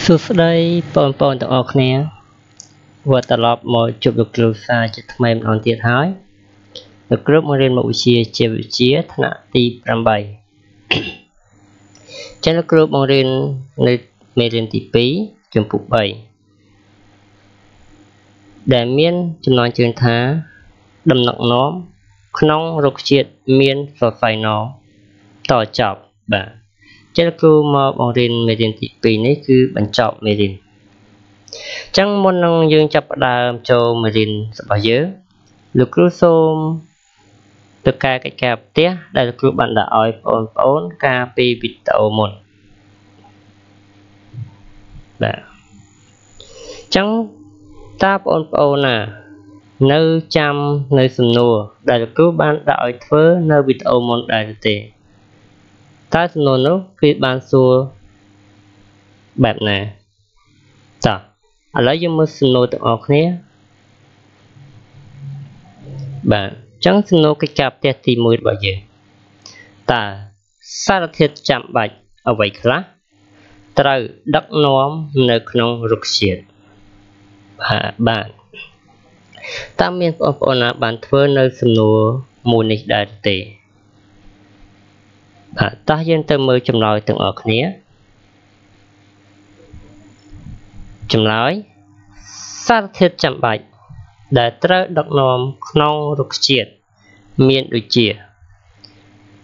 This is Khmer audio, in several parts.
សួស្តីបងប្អូនទាំងអស់គ្នាវិលត្រឡប់មកជួបលោកគ្រូសាជាថ្មីម្ដងទៀតហើយលោកគ្រូមករៀនមុខវិជ្ជាជីវវិទ្យាថ្នាក់ទី8ចឹងលោកគ្រូបង្រៀននៅមេរៀនទី2ជំពូក3ដែលមានចំណងជើងថាដំណឹកនាំក្នុងរុក្ខជាតិមានសរសៃណតចប់បាទចឹងគ្រូមកបង្រៀនមេរៀនទី2នេះគឺបញ្ចប់មេរៀនចឹងមុននឹងយើងចាប់ផ្ដើមចូលមេរៀនរបស់យើងលោកគ្រូសូមទៅកែកិច្ចការផ្ទះដែលលោកគ្រូបានដាក់ឲ្យបងប្អូនកាលពីវីដេអូមុនបាទចឹងតើបងប្អូនណានៅចាំនៅសំណួរដែលលោកគ្រូបានដាក់ឲ្យធ្វើនៅវីដេអូមុនដែរទេតើសំណួរនោះគឺបានសួរបែបណាតោះឥឡូវយើងមើលសំណួរទាំងអស់គ្នាបាទអញ្ចឹងសំណួរកិច្ចការផ្ទះទី1របស់យើងតើសារធាតុចាំបាច់អ្វីខ្លះត្រូវដឹកនាំនៅក្នុងរុក្ខជាតិបាទតើមានបងប្អូនណាបានធ្វើនៅសំណួរមួយនេះដែរទេបាទតោះយើងទៅមើលចម្លើយទាំងអស់គ្នាចម្លើយសារធាតុចាំបាច់ដែលត្រូវដឹកនាំក្នុងរុក្ខជាតិមានដូចជា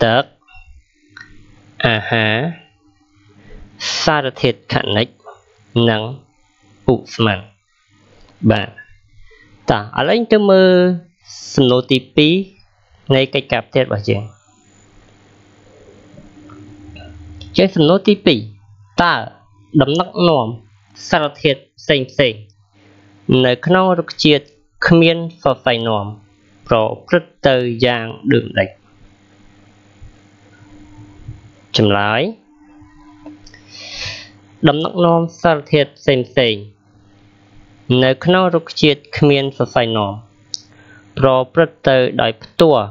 ទឹកអាហារសារធាតុខនិជនិងឧស្ម័នបាទតោះឥឡូវទៅមើលសំណួរទី2នៃកិច្ចការផ្ទះរបស់យើងជាសំណួរទី2តើដំណឹកនាំសារធាតុផ្សេងផ្សេងនៅក្នុងរុក្ខជាតិគ្មានសរសៃនាំប្រព្រឹត្តទៅយ៉ាងដូចម្តេចចម្លើយដំណឹកនាំសារធាតុផ្សេងផ្សេងនៅក្នុងរុក្ខជាតិគ្មានសរសៃនាំប្រព្រឹត្តទៅដោយផ្ទាល់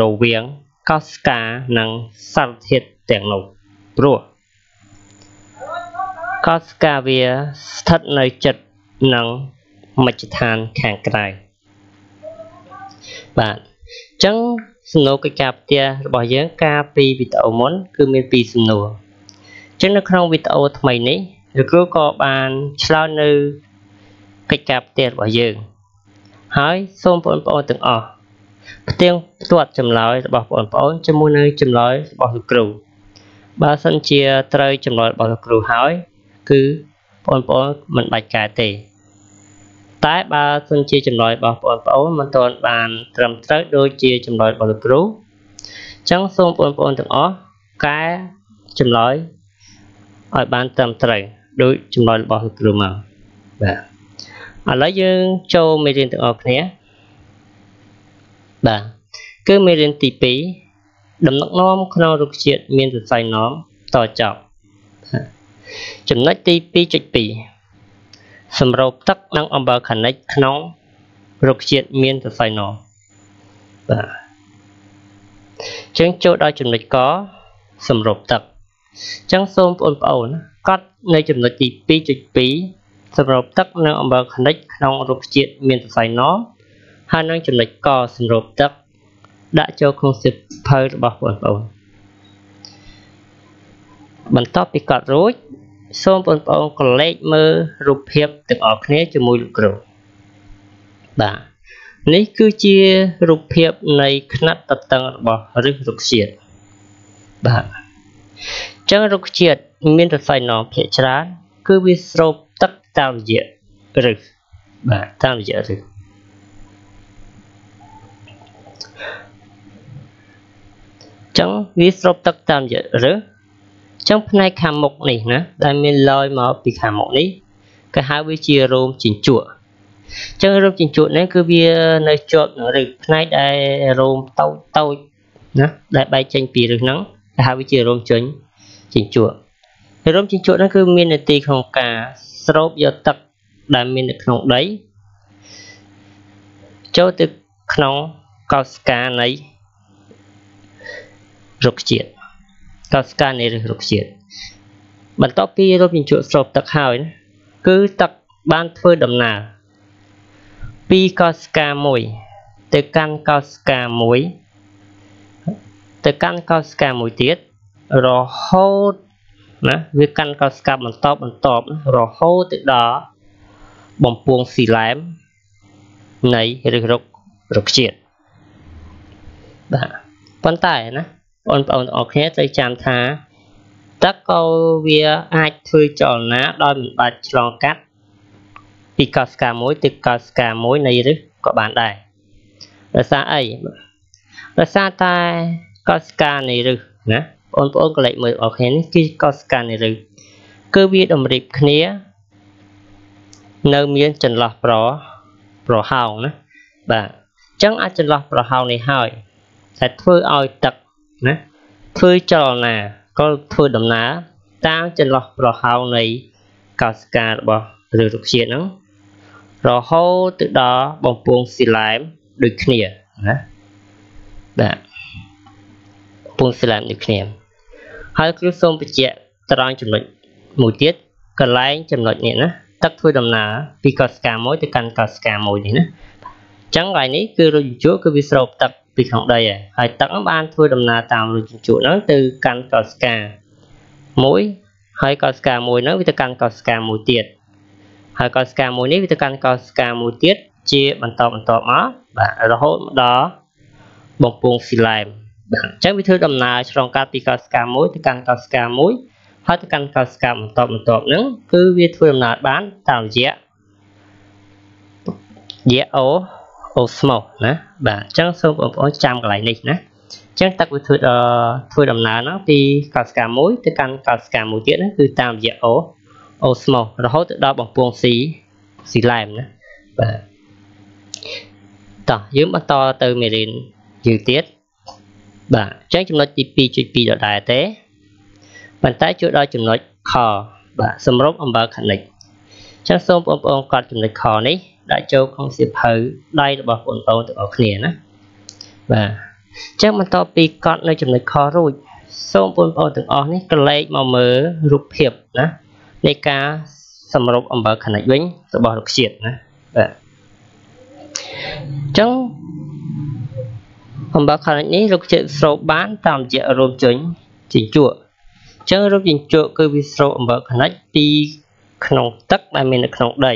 រវាងកោសិកានិងសារធាតុទាំងនោះព្រោះកោសិកាវាស្ថិតនៅជិតនឹងមជ្ឈដ្ឋានខាងក្រៅបាទអញ្ចឹងសំណួរកិច្ចការផ្ទះរបស់យើងកាលពីវីដេអូមុនគឺមាន2សំណួរអញ្ចឹងនៅក្នុងវីដេអូថ្មីនេះលោកគ្រូក៏បានឆ្លើយនៅកិច្ចការផ្ទះរបស់យើងហើយសូមបងប្អូនទាំងអស់ផ្ទៀងផ្ទាត់ចម្លើយរបស់បងប្អូនជាមួយនឹងចម្លើយរបស់លោកគ្រូបើសិនជាត្រូវចម្លើយរបស់លោកគ្រូហើយគឺបងប្អូនមិនបាច់កែទេតែបើសិនជាចម្លើយរបស់បងប្អូនមិនទាន់បានត្រឹមត្រូវដូចជាចម្លើយរបស់លោកគ្រូអញ្ចឹងសូមបងប្អូនទាំងអស់កែចម្លើយឲ្យបានត្រឹមត្រូវដូចចម្លើយរបស់លោកគ្រូមកបាទឥឡូវយើងចូលមេរៀនទាំងអស់គ្នាបាទគឺមេរៀនទី2ដំណឹកនាំក្នុងរុក្ខជាតិមានសរសៃណមតចប់ចំណុចទី 2.2 សម្រូបទឹកនិងអំបិលខនិជក្នុងរុក្ខជាតិមានសរសៃណមបាទចឹងចូលដល់ចំណុចកសម្រូបទឹកចឹងសូមបងប្អូនកត់នៅចំណុចទី 2.2 សម្រូបទឹកនិងអំបិលខនិជក្នុងរុក្ខជាតិមានសរសៃណមហើយនឹងចំណុចកសម្រូបទឹកដាក់ចូលក្នុងសៀវភៅរបស់បងប្អូនបន្ទាប់ពីកត់រួចសូមបងប្អូនក្រឡេកមើលរូបភាពទាំងអស់គ្នាជាមួយលោកគ្រូបាទនេះគឺជារូបភាពនៃខ្នាតទទឹងរបស់ឫសរុក្ខជាតិបាទចឹងរុក្ខជាតិមានសរសៃណមភាគច្រើនគឺវាស្រូបទឹកតាមរយៈឫសបាទតាមរយៈឫសចឹងវាស្រូបទឹកតាមរយៈឫសចឹងផ្នែកខាងមុខនេះណាដែលមានលយមកពីខាងមុខនេះគេហៅវាជារោមជញ្ជក់ចឹងរោមជញ្ជក់នេះគឺវានៅជាប់នឹងឫសផ្នែកដែលរោមតូចតូចណាដែលបែកចេញពីឫសហ្នឹងគេហៅវាជារោមជញ្ជក់រោមជញ្ជក់ហ្នឹងគឺមានន័យក្នុងការស្រូបយកទឹកដែលមាននៅក្នុងដីចូលទៅក្នុងកោសិកានៃរុក្ខជាតិកោសិកានៃរុក្ខជាតិ បន្ទាប់ពីរោមជញ្ជក់ស្រូបទឹកហើយគឺទឹកបានធ្វើដំណើរពីកោសិកាមួយទៅកាន់កោសិកាមួយទៅកាន់កោសិកាមួយទៀតរហូតណាវាកាន់កោសិកាបន្តបន្ទាប់រហូតទៅដល់បំពង់ស៊ីឡែមនៃឫសរុក្ខជាតិបាទប៉ុន្តែណាបងប្អូនទាំងអស់គ្នាត្រូវចាំថាទឹកក៏វាអាចធ្វើចលនាដោយមិនបាច់ឆ្លងកាត់ពីកោសិកាមួយទៅកោសិកាមួយនៃឫសក៏បានដែរដោយសារអីដោយសារតែកោសិកានៃឫសណាបងប្អូនកលេចមើលអស់គ្នានេះគឺកោសិកានៃឫសគឺវាតម្រៀបគ្នានៅមានចន្លោះប្រហោងណាបាទអញ្ចឹងអាចចន្លោះប្រហោងនេះហើយតែធ្វើឲ្យទឹកណាធ្វើចលនាក៏ធ្វើដំណើរតាមចន្លោះប្រហោងនៃកោសិការបស់ឫសរុក្ខជាតិហ្នឹងរហូតទៅដល់បំពង់ស៊ីឡែមដូចគ្នាណាបាទបំពង់ស៊ីឡែមដូចគ្នាហើយគ្រូសូមបញ្ជាក់ត្រង់ចំណុចមួយទៀតកន្លែងចំណុចនេះណាទឹកធ្វើដំណើរពីកោសិកាមួយទៅកាន់កោសិកាមួយនេះណាអញ្ចឹងកន្លែងនេះគឺរោមជញ្ជក់គឺវាស្រូបទឹកពីក្នុងដីហើយទឹកបានធ្វើដំណើរតាមរោមជញ្ជក់ហ្នឹងទៅកាន់កោសិកាមួយហើយកោសិកាមួយហ្នឹងវាទៅកាន់កោសិកាមួយទៀតហើយកោសិកាមួយនេះវាទៅកាន់កោសិកាមួយទៀតជាបន្តបន្ទាប់មកបាទរហូតមកដល់បំពង់ស៊ីឡែមបាទអញ្ចឹងវាធ្វើដំណើរឆ្លងកាត់ពីកោសិកាមួយទៅកាន់កោសិកាមួយហើយទៅកាន់កោសិកាបន្តបន្ទាប់ហ្នឹងគឺវាធ្វើដំណើរបានតាមរយៈអូស្មូសណាបាទអញ្ចឹងសូមបងប្អូនចាំកន្លែងនេះណាអញ្ចឹងទឹកវាធ្វើដំណើរហ្នឹងពីកោសិកាមួយទៅកាន់កោសិកាមួយទៀតហ្នឹងគឺតាមរយៈអូស្មូសរហូតទៅដល់បំពង់ស៊ីឡែមណាបាទតោះយើងបន្តទៅមេរៀនយើងទៀតបាទអញ្ចឹងចំណុចទី 2.2 ដដែលទេប៉ុន្តែជួយដល់ចំណុចខបាទសម្រុបអំបិលខនិចអញ្ចឹងសូមបងប្អូនកត់ចំណុចខនេះដាក់ចូលក្នុងសៀវភៅដៃរបស់បងប្អូនទាំងអស់គ្នាណាបាទអញ្ចឹងបន្ទាប់ពីកត់នៅចំណុចខរួចសូមបងប្អូនទាំងអស់នេះក្រឡេកមកមើលរូបភាពណានៃការសម្រុបអំបិលខនិចវិញរបស់រុក្ខជាតិណាបាទអញ្ចឹងអំបិលខនិចនេះរុក្ខជាតិស្រូបបានតាមរយៈរោមជញ្ជក់អញ្ចឹងរោមជញ្ជក់គឺវាស្រូបអំបិលខនិចពីក្នុងទឹកដែលមាននៅក្នុងដី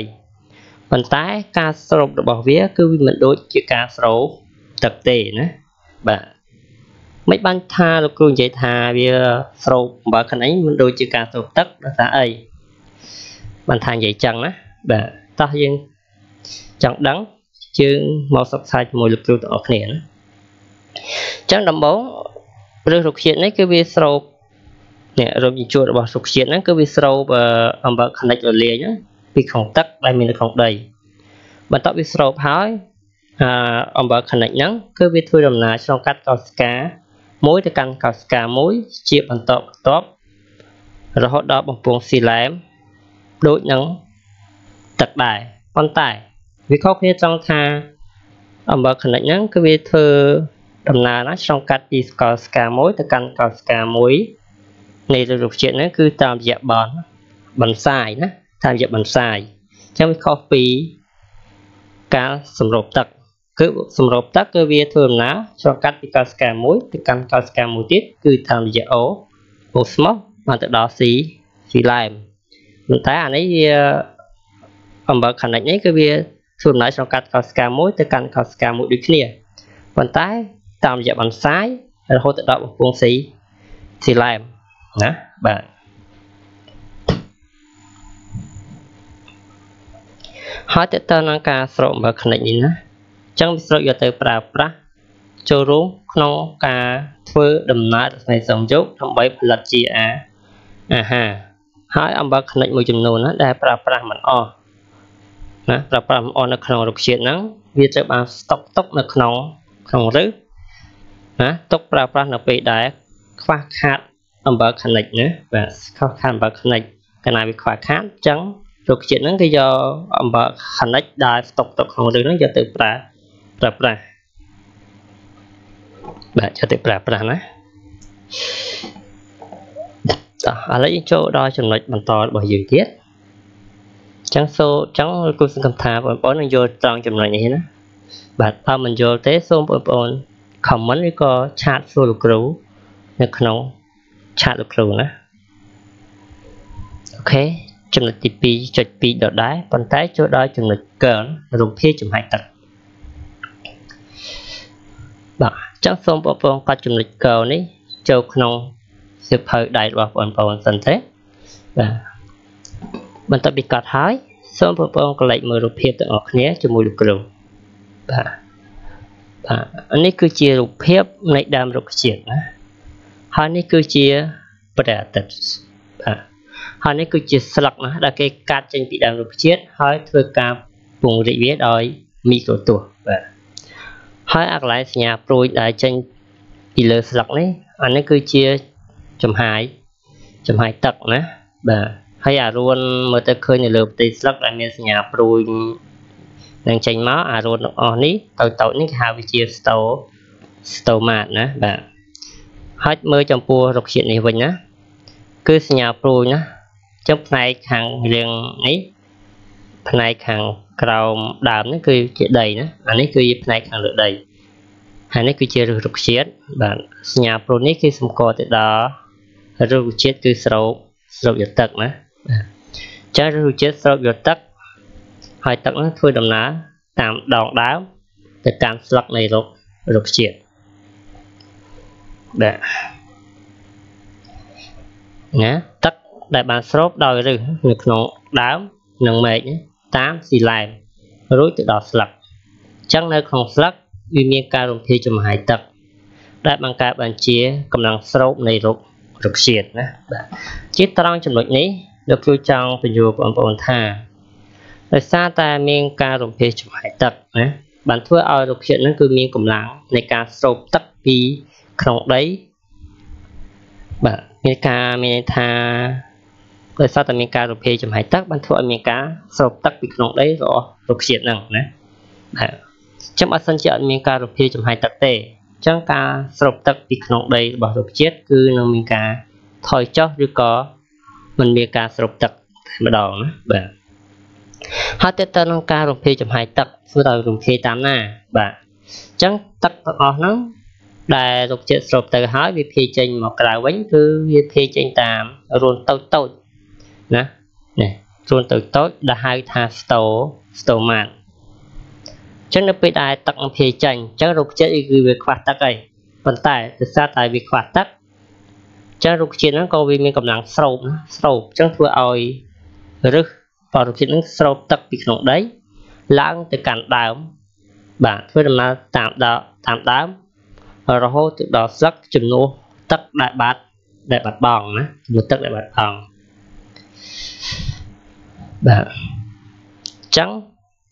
ប៉ុន្តែការស្រូបរបស់វាគឺវាមិនដូចជាការស្រូបទឹកទេណាបាទមិនបានថាលោកគ្រូនិយាយថាវាស្រូបអំបិលខនិចមិនដូចជាការស្រូបទឹកដោយសារអីបានថានិយាយចឹងណាបាទតោះយើងចង់ដឹងយើងមកសិក្សាជាមួយលោកគ្រូទាំងអស់គ្នាណាអញ្ចឹងដំបូងឫសរុក្ខជាតិនេះគឺវាស្រូបនេះរោមជញ្ជក់របស់រុក្ខជាតិហ្នឹងគឺវាស្រូបអំបិលខនិចរលាយហ្នឹងពីក្នុងទឹកដែលមាននៅក្នុងដីបន្ទាប់វាស្រូបហើយអំបិលខនិចហ្នឹងគឺវាធ្វើដំណើរឆ្លងកាត់កោសិកាមួយទៅកាន់កោសិកាមួយជាបន្តបន្ទាប់រហូតដល់បំពង់ស៊ីឡែមដូចនឹងទឹកដែរប៉ុន្តែវាខុសគ្នាត្រង់ថាអំបិលខនិចហ្នឹងគឺវាធ្វើដំណើរណាឆ្លងកាត់ពីកោសិកាមួយទៅកាន់កោសិកាមួយនៃរុក្ខជាតិហ្នឹងគឺតាមរយៈបន្សាយណាតាមរយៈបន្សាយអញ្ចឹងវាខុសពីការសម្រូបទឹកគឺសម្រូបទឹកគឺវាធ្វើដំណើរឆ្លងកាត់ពីកោសិកាមួយទៅកាន់កោសិកាមួយទៀតគឺតាមរយៈអូស្មូសបានទៅដល់ស៊ីឡែមប៉ុន្តែអានេះវាអំបិលខនិចនេះគឺវាធ្វើដំណើរឆ្លងកាត់កោសិកាមួយទៅកាន់កោសិកាមួយដូចគ្នាប៉ុន្តែតាមរយៈបន្សាយរហូតទៅដល់បំពង់ស៊ីឡែមណាបាទហើយទៅនឹងការស្រូបអំបិលខនិចនេះណាអញ្ចឹងវាស្រូបយកទៅប្រើប្រាស់ចូលរួមក្នុងការធ្វើដំណើររស្មីសំយោគដើម្បីផលិតជាអាហារហើយអំបិលខនិចមួយចំនួនណាដែលប្រើប្រាស់មិនអស់ណាប្រើប្រាស់មិនអស់នៅក្នុងរុក្ខជាតិហ្នឹងវាត្រូវបានស្តុកទុកនៅក្នុងឫសណាទុកប្រើប្រាស់នៅពេលដែលខ្វះខាតអំបិលខនិចណាបាទខ្វះខាតអំបិលខនិចកាលណាវាខ្វះខាតអញ្ចឹងរុក្ខជាតិហ្នឹងគេយកអំបិលខនិចដែលស្តុកទុកក្នុងឫសហ្នឹងយកទៅប្រើប្រាស់បាទយកទៅប្រើប្រាស់ណា តោះឥឡូវយើងចូលដល់ចំណុចបន្តរបស់យើងទៀតចឹងសូចឹងគូសង្ឃឹមថាបងប្អូននឹងយល់ត្រង់ចំណុចនេះណាបាទបើមិនយល់ទេសូមបងប្អូន comment ឬក៏ឆាតសួរលោកគ្រូនៅក្នុងឆាតលោកគ្រូណាអូខេចំណុចទី 2.2 ដដែលប៉ុន្តែចូលដល់ចំណុចកើរំភាយចំហាយទឹកបាទចឹងសូមបងប្អូនកត់ចំណុចកើនេះចូលក្នុងសៀវភៅដៃរបស់បងប្អូនសិនទេបាទបន្ទាប់ពីកត់ហើយសូមបងប្អូនកលេចមើលរូបភាពទាំងអស់គ្នាជាមួយលោកគ្រូបាទបាទនេះគឺជារូបភាពនៃដើមរុក្ខជាតិណាហើយនេះគឺជាព្រះអាទិត្យបាទហើយនេះគឺជាស្លឹកណាដែលគេកាត់ចេញពីដើមរុក្ខជាតិហើយធ្វើការពង្រីកវាដោយមីក្រូទស្សន៍បាទហើយអាកន្លែងសញ្ញាព្រួយដែលចេញពីលើស្លឹកនេះអានេះគឺជាចំហាយទឹកណាបាទហើយអារួនមើលទៅឃើញនៅលើផ្ទៃស្លឹកដែលមានសញ្ញាព្រួយនឹងចេញមកអារួនទាំងអស់នេះតូចៗនេះគេហៅវាជាស្តូម៉ាតណាបាទហើយមើលចំពោះរុក្ខជាតិនេះវិញណាគឺសញ្ញាព្រួយណាចឹងផ្នែកខាងរាងនេះផ្នែកខាងក្រោមដើមនេះគឺជាដីណាអានេះគឺជាផ្នែកខាងលើដីហើយនេះគឺជាឫសរុក្ខជាតិបាទសញ្ញាព្រួយនេះគឺសម្គាល់ទៅដល់រុក្ខជាតិគឺស្រូបយកទឹកណាបាទចឹងរុក្ខជាតិស្រូបយកទឹកហើយទឹកនោះធ្វើដំណើរតាមដងដើមទៅកាន់ស្លឹកនៃរុក្ខជាតិបាទណាទឹកដែលបានស្រូបដោយឫសនៅក្នុងដើមនិងមែកតាមស៊ីឡែមរួចទៅដល់ស្លឹកអញ្ចឹងនៅក្នុងស្លឹកវាមានការរំភាយចំហាយទឹកដែលបង្កើតបានជាកម្លាំងស្រូបនៃរុក្ខជាតិណាបាទជាត្រង់ចំណុចនេះលោកគ្រូចង់បញ្យល់បងប្អូនថាដោយសារតែមានការរំភាយចំហាយទឹកណាបានធ្វើឲ្យរុក្ខជាតិហ្នឹងគឺមានកម្លាំងនៃការស្រូបទឹកពីក្នុងដីបាទមានការមានន័យថាដោយសារតែមានការរំភាយចំហាយទឹកបានធ្វើឲ្យមានការស្រូបទឹកពីក្នុងដីរបស់រុក្ខជាតិហ្នឹងណាបាទចឹងបើសិនជាអត់មានការរំភាយចំហាយទឹកទេចឹងការស្រូបទឹកពីក្នុងដីរបស់រុក្ខជាតិគឺនឹងមានការថយចុះឬក៏មិនមានការស្រូបទឹកតែម្ដងណាបាទហើយតើនឹងការរំភាយចំហាយទឹកធ្វើឲ្យរំភាយតាមណាបាទអញ្ចឹងទឹកទាំងអស់ហ្នឹងដែលរុក្ខជាតិស្រូបទៅហើយវាភាយចេញមកក្រៅវិញគឺវាភាយចេញតាមរួនតូចតូចណានេះរួនតូចតូចដែលហៅថាស្តូម៉ាតអញ្ចឹងនៅពេលដែលទឹកនឹងភាយចេញអញ្ចឹងរុក្ខជាតិគឺវាខ្វះទឹកហើយប៉ុន្តែដោយសារតែវាខ្វះទឹកអញ្ចឹងរុក្ខជាតិហ្នឹងក៏វាមានកម្លាំងស្រូបណាស្រូបអញ្ចឹងធ្វើឲ្យឫសរុក្ខជាតិនឹងស្រូបទឹកពីក្នុងដីឡើងទៅកាន់ដើមបាទធ្វើដំណើរតាមដើមរហូតទៅដល់ស្លឹកជំនួសទឹកដែលបាត់បង់ណាជំនួសទឹកដែលបាត់បង់បាទអញ្ចឹង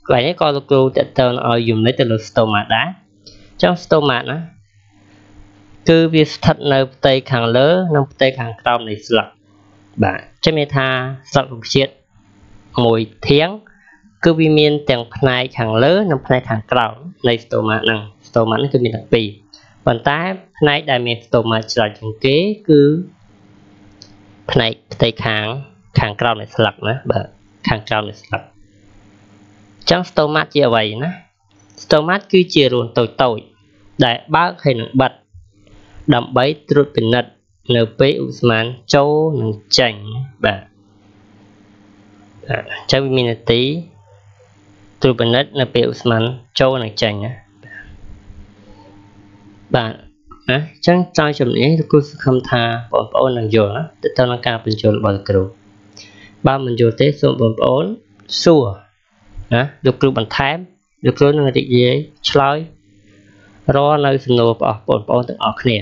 កន្លែងនេះក៏លោកគ្រូតទៅឲ្យយំនិតទៅលើស្តូម៉ាតដែរអញ្ចឹងស្តូម៉ាតណាគឺវាស្ថិតនៅផ្ទៃខាងលើនិងផ្ទៃខាងក្រោមនៃស្លឹកបាទចាំមានថាស្លឹករុក្ខជាតិមួយធាងគឺវាមានទាំងផ្នែកខាងលើនិងផ្នែកខាងក្រោមនៃស្តូម៉ាតហ្នឹងស្តូម៉ាតហ្នឹងគឺមានទាំងពីរប៉ុន្តែផ្នែកដែលមានស្តូម៉ាតច្រើនជាងគេគឺផ្នែកផ្ទៃខាងក្រោមនៃស្លឹកណាបាទខាងក្រោមនៃស្លឹកអញ្ចឹងស្តូម៉ាតជាអ្វីណាស្តូម៉ាតគឺជារួនតូចៗដែលបើកហើយនឹងបិទដើម្បីត្រួតពិនិត្យនៅពេលឧស្ម័នចូលនិងចេញបាទចឹងវាមានន័យត្រួតពិនិត្យនៅពេលឧស្ម័នចូលនិងចេញណាបាទណាចឹងចង់ចំណេះលោកគ្រូសង្ឃឹមថាបងប្អូននឹងយល់ណាទៅនឹងការបញ្យល់របស់លោកគ្រូបើមិនយល់ទេសូមបងប្អូនសួរណាលោកគ្រូបន្ថែមលោកគ្រូនឹងរីករាយឆ្លើយរាល់នៅសំណួររបស់បងប្អូនទាំងអស់គ្នា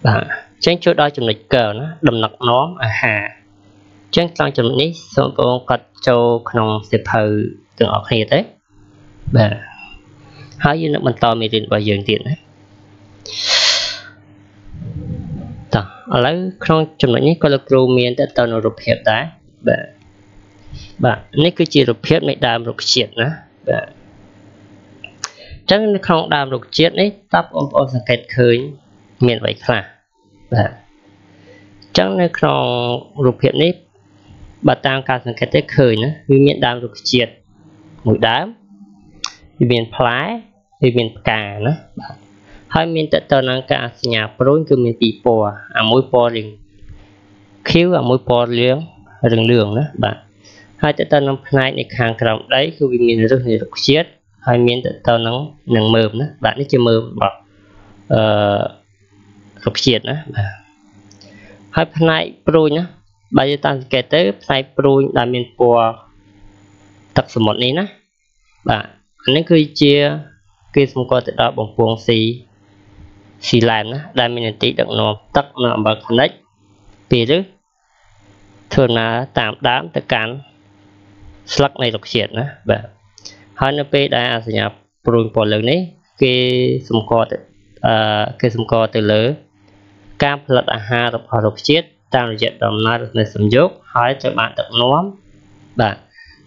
បាទចឹងចូលដល់ចំណុចកើណាដំណឹកនាំអាហារចឹងត្រង់ចំណុចនេះសូមបងកត់ចូលក្នុងសៀវភៅទាំងអស់គ្នាទេបាទហើយយើងនឹងបន្តមេរៀនរបស់យើងទៀតណាតោះឥឡូវក្នុងចំណុចនេះក៏លោកគ្រូមានតទៅនឹងរូបភាពដែរបាទបាទនេះគឺជារូបភាពនៃដើមរុក្ខជាតិណាបាទចឹងនៅក្នុងដើមរុក្ខជាតិនេះតើបងប្អូនសង្កេតឃើញមានអ្វីខ្លះ បាទចឹងនៅក្នុងរូបភាពនេះបើតាមការសង្កេតទៅឃើញណាវាមានដើមរុក្ខជាតិមួយដើមវាមានផ្លែវាមានផ្កាណាបាទហើយមានតទៅនឹងការសញ្ញាព្រួញគឺមានពីរពណ៌អាមួយពណ៌រាងខៀវអាមួយពណ៌លឿងរឿងលឿងណាបាទហើយតទៅនឹងផ្នែកនៃខាងក្រោមដីគឺវាមានឫសនៃរុក្ខជាតិហើយមានតទៅនឹងមើមណាបាទនេះជាមើមរបស់រុក្ខជាតិណាបាទហើយផ្នែកព្រួញណាបើយើងតាមសង្កេតទៅផ្នែកព្រួញដែលមានពណ៌ទឹកសមុទ្រនេះណាបាទអានេះគឺជាគេសម្គាល់ទៅដល់បំពង់ស៊ីឡែមណាដែលមាននីតិដឹកនាំទឹកនៅអំបិលខនិចពីឫសធ្វើដំណើរតាមដើមទៅកាន់ស្លឹកនៃរុក្ខជាតិណាបាទហើយនៅពេលដែលអាសញ្ញាព្រួញពណ៌លឿងនេះគេសម្គាល់ទៅលើការផលិតអាហាររបស់រុក្ខជាតិតាមរយៈដំណើរនៃសំយោគហើយត្រូវបានដឹកនាំបាទ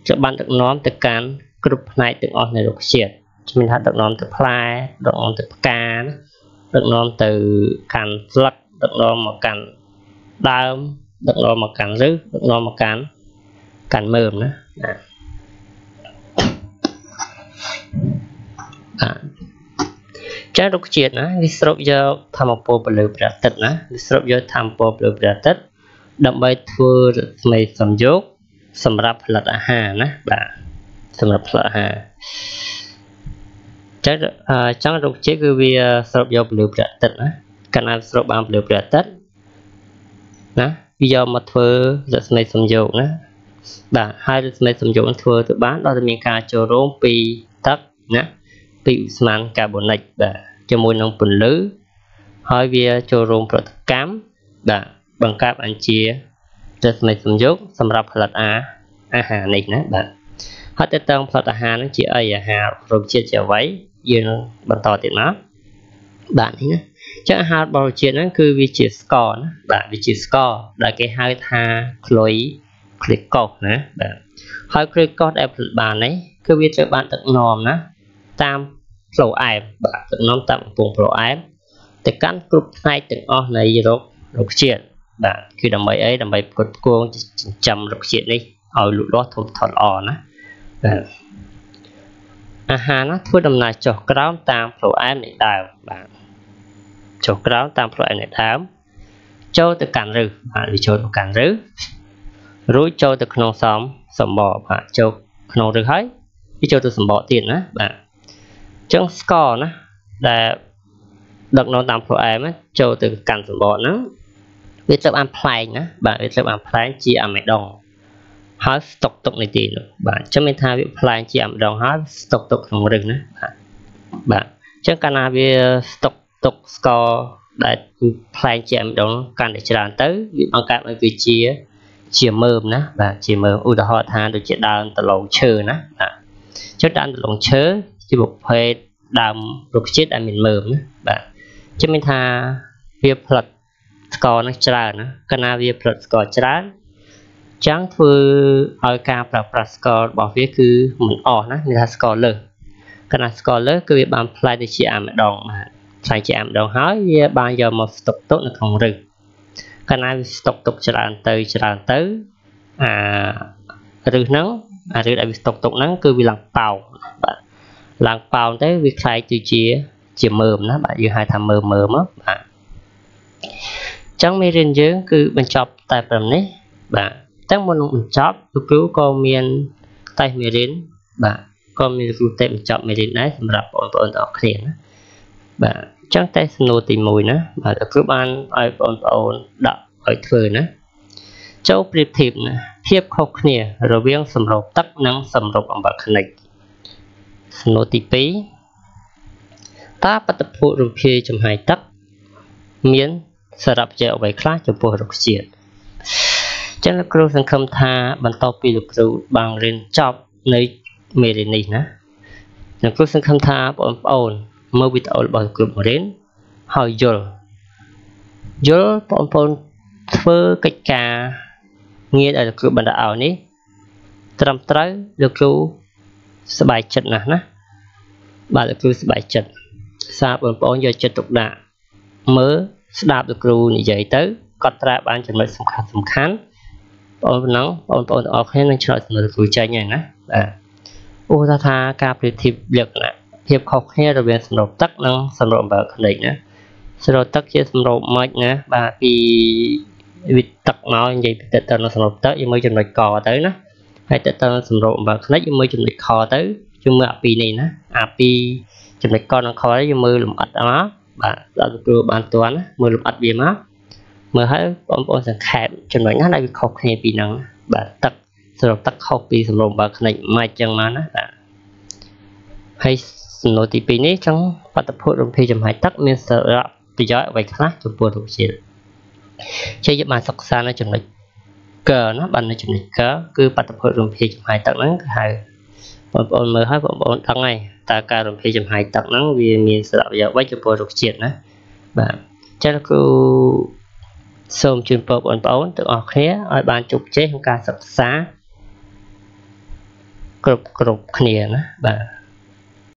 ត្រូវបានដឹកនាំទៅកាន់គ្រប់ផ្នែកទាំងអស់នៃរុក្ខជាតិមានថាដឹកនាំទៅផ្លែដឹកនាំទៅផ្កាណាដឹកនាំទៅកាន់ស្លឹកដឹកនាំមកកាន់ដើមដឹកនាំមកកាន់ឫសដឹកនាំមកកាន់មើមណាបាទចារុក្ខជាតិណាវាស្រូបយកធម្មពលពន្លឺព្រះអាទិត្យណាវាស្រូបយកធម្មពលពន្លឺព្រះអាទិត្យដើម្បីធ្វើរស្មីសំយោគសម្រាប់ផលិតអាហារណាបាទសម្រាប់ផលិតអាហារចឹងរុក្ខជាតិគឺវាស្រូបយកពន្លឺព្រះអាទិត្យណាកាលណាស្រូបបានពន្លឺព្រះអាទិត្យណាវាយកមកធ្វើរស្មីសំយោគណាបាទហើយរស្មីសំយោគធ្វើទៅបានដល់តែមានការចូលរួមពីទឹកណាពីឧស្ម័នកាបូនិកបាទជាមួយនឹងពន្លឺហើយវាចូលរួមប្រតិកម្មបាទបង្កើតអញ្ជារស្មីសំយោគសម្រាប់ផលិតអាហារនេះណាបាទហើយតើតើផលិតអាហារនឹងជាអីអាហាររុក្ខជាតិជាអ្វីយើងបន្តទៀតមកបាទនេះណាចឹងអាហាររបស់រុក្ខជាតិហ្នឹងគឺវាជាស្ករណាបាទវាជាស្ករដែលគេហៅថាក្លុយកុសណាបាទហើយក្លុយកុសដែលផលិតបាននេះគឺវាត្រូវបានដឹកនាំណាតាមផ្លូវអែមបាទដឹកនាំតាមកំពង់ផ្លូវអែមទៅកាន់គ្រប់ផ្នែកទាំងអស់នៃរុក្ខជាតិបាទគឺដើម្បីអីដើម្បីផ្គត់ផ្គង់ចិញ្ចឹមរុក្ខជាតិនេះឲ្យលូតលាស់ធំធាត់ល្អណាបាទអាហារណាធ្វើដំណើរចុះក្រោមតាមផ្លូវអែមនៃដើមបាទចុះក្រោមតាមផ្លូវអែមនៃដើមចូលទៅកាន់ឫសបាទវាចូលទៅកាន់ឫសរួចចូលទៅក្នុងសម្បកបាទចូលក្នុងឫសហើយវាចូលទៅសម្បកទៀតណាបាទចឹងស្ករណាដែលដឹកនាំតាមផ្លូវអែមចូលទៅកាន់សម្បកហ្នឹងវាត្រូវបានផ្លែងណាបាទវាត្រូវបានផ្លែងជាអាមេដុងហើយស្តុកទុកនៅទីនោះបាទចឹងមានថាវាផ្លែងជាអាមេដុងហើយស្តុកទុកក្នុងឫសណាបាទបាទចឹងកាលណាវាស្តុកទុកស្ករដែលផ្លែងជាអាមេដុងកាន់តែច្រើនទៅវាបង្កើតឲ្យវាជាមើមណាបាទជាមើមឧទាហរណ៍ថាដូចជាដើមដលងឈើណាបាទចឹងដើមដលងឈើជាប្រភេទដើមរុក្ខជាតិដែលមានមើមណាបាទចឹងមានថាវាផលិតស្ករនឹងច្រើនណាកាលណាវាផលិតស្ករច្រើនចឹងធ្វើឲ្យការប្រើប្រាស់ស្កររបស់វាគឺមិនអស់ណាមានថាស្ករលើសកាលណាស្ករលើសគឺវាបានផ្លែទៅជាអាមេដុងបាទផ្លែជាអាមេដុងហើយវាបានយកមកស្តុកទុកនៅក្នុងឫសកាលណាវាស្តុកទុកច្រើនទៅច្រើនទៅអាឫសហ្នឹងអាឫសដែលវាស្តុកទុកហ្នឹងគឺវាឡើងប៉ោងបាទឡើងប៉ោងទៅវាคล้ายទៅជាមើមណាបាទយើងហៅថាមើមបាទចឹងមេរៀនយើងគឺបញ្ចប់តែប៉ុណ្្នេះបាទតែមុននឹងបញ្ចប់លោកគ្រូក៏មានតេស្តមេរៀនបាទក៏មានគ្រូតេស្តបញ្ចប់មេរៀនដែរសម្រាប់បងប្អូនទាំងអស់គ្នាណាបាទចឹងតេស្តសំណួរទី1ណាបាទលោកគ្រូបានឲ្យបងប្អូនដាក់ឲ្យធ្វើណាចូលប្រៀបធៀបណាភាពខុសគ្នារវាងសម្រូបទឹកនិងសម្រូបអំបិលខនិចសំណួរទី2តើបាតុភូតរំភាយចំហាយទឹកមានសារៈប្រយោជន៍អ្វីខ្លះចំពោះរុក្ខជាតិចឹងលោកគ្រូសង្ឃឹមថាបន្ទាប់ពីលោកគ្រូបានរៀនចប់នៅមេរៀននេះណាលោកគ្រូសង្ឃឹមថាបងប្អូនមើលវីដេអូរបស់លោកគ្រូបង្រៀនហើយយល់បងប្អូនធ្វើកិច្ចការងារដែលលោកគ្រូបណ្ដាឲ្យនេះត្រឹមត្រូវលោកគ្រូសប្បាយចិត្តណាស់ណាបាទលោកគ្រូសប្បាយចិត្តសារបងប្អូនយកចិត្តទុកដាក់មើល ស្ដាប់លោកគ្រូនិយាយទៅ កត់ត្រាបានចំណុចសំខាន់សំខាន់ បងប្អូនបងប្អូនទាំងអស់គ្នានឹងឆ្លើយសំណួរលោកគ្រូចេញហើយណា។ បាទ ឧទាហរណ៍ថា ការប្រៀបធៀបលក្ខណៈភាពខុសគ្នារវាងសម្រូបទឹកនិងសម្រូបអំបិលខ្និចណា សម្រូបទឹកជាសម្រូបម៉េចណា? បាទ ពីវិទឹកមកនិយាយទៅទៅនឹងសម្រូបទឹក យើងមើលចំណុចកទៅណា ហើយទៅទៅនឹងសម្រូបអំបិលខ្និច យើងមើលចំណុចខទៅ យើងមើលអាពីរនេះណា អាពីរចំណុចកនិងខ យើងមើលលម្អិតមក។ បាទ ដល់គ្រូបានតន់មើលលម្អិតវាមកមើល ហើយបងប្អូនសង្ខេបចំណុចណាដែលវាខុសគ្នាពីហ្នឹង។ បាទ ទឹកសម្រូបទឹកខុសពីសម្រូបអំបិលខ្និចមិនចឹងមកណា។ បាទ ហើយសំណួរទី2នេះ ចង់បាតុភូតរំភាយចំហាយទឹកមានសារៈប្រយោជន៍អ្វីខ្លះចំពោះរុក្ខជាតិ? ជាយើងបានសិក្សានៅចំណុចកណា បាននៅចំណុចក គឺបាតុភូតរំភាយចំហាយទឹកហ្នឹង គេហៅបងប្អូនមើលហើយបងប្អូនដឹងហើយ តើការរំភាយចំហាយទឹកហ្នឹងវាមានសារៈប្រយោជន៍អ្វីចំពោះរុក្ខជាតិណា។ បាទ ចឹងគឺសូមជូនពរបងប្អូនទាំងអស់គ្នាឲ្យបានជោគជ័យក្នុងការសិក្សាគ្រប់គ្រប់គ្នាណា។ បាទ។